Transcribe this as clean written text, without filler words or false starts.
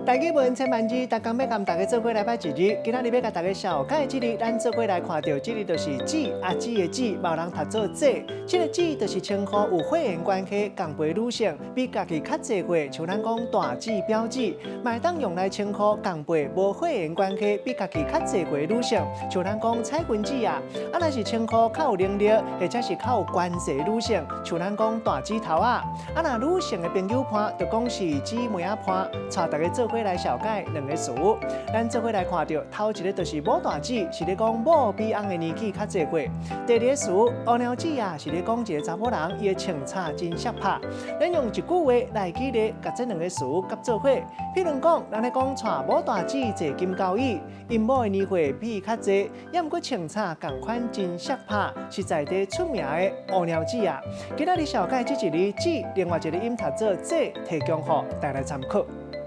台語文千萬字，逐工欲共大家做伙來擺一字。今仔日欲共大家紹介這字，咱做伙來看著這字就是姊，阿姊的姊，嘛有人讀做姊。這個姊就是稱呼有血緣關係仝輩女性，比家己較濟歲，像咱講大姊表姊，嘛會當用來稱呼仝輩無血緣關係比家己較濟歲女性，像咱講彩雲姊啊。啊，若是稱呼較有能力或者是較有關係女性，像咱講大姊頭仔。啊，若女性的朋友伴，就講是姊妹仔伴，帶大家做伙來紹介兩个詞，咱做伙來看著頭一个就是某大姊，是咧講某比翁的年紀較濟歲。第二个詞烏貓姊啊，是咧講一个查某人伊的穿插真爍拍。咱用一句話來舉例，共這兩个詞夾做伙。譬如講，咱咧講娶某大姊坐金交椅，𪜶某的年歲比伊較濟，猶毋過穿插仝款真爍拍，是在地出名的烏貓姊啊。今仔日紹介這一字姊，另外一个音讀做姊，提供予大家參考。